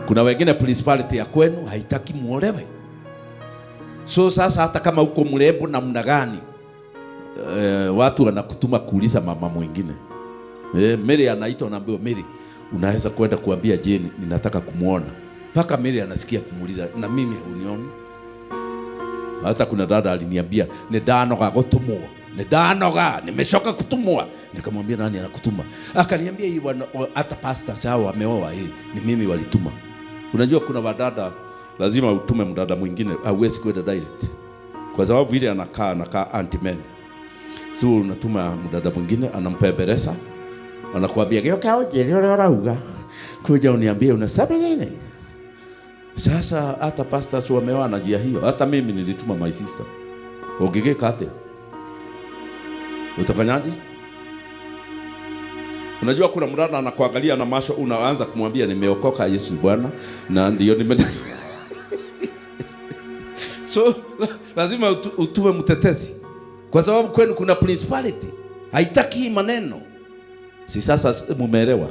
Kuna wengine principality ya kwenu haitaki muolewe. So sasa hata kama uko mrembo namna gani, watu wanakutuma kuuliza mama mwingine. Mary anaitwa, anaambiwa, "Mary, unaweza kwenda kuambia Jane ninataka kumwona." Mpaka Mary anasikia kumuuliza, "Na mimi hunioni?" Hata kuna dada aliniambia, "Nindanoga gutumwo, nindanoga, nimechoka kutumwa." Nikamwambia, "Nani anakutuma?" Akaniambia, "Hii hata pastors hao wameoa, hii ni mimi walituma." Unajua kuna wadada lazima utume mdada mwingine, hauwezi kwenda direct kwa sababu vile anakaa anti-men. So unatuma mdada mwingine, anampembeleza, anakuambia, "Geuka uje ũrĩa ũrauga, kuja uniambie unasema nini." Sasa hata pastors wameoa na njia hiyo. Hata mimi nilituma my sister. Ũngĩgĩka atĩa? Utafanyaje? Unajua kuna mdada anakuangalia na macho, unaanza kumwambia, "Nimeokoka, Yesu ni Bwana," na ndio nime so lazima utume mtetezi, kwa sababu kwenu kuna principality haitaki hii maneno. Si sasa mumeelewa?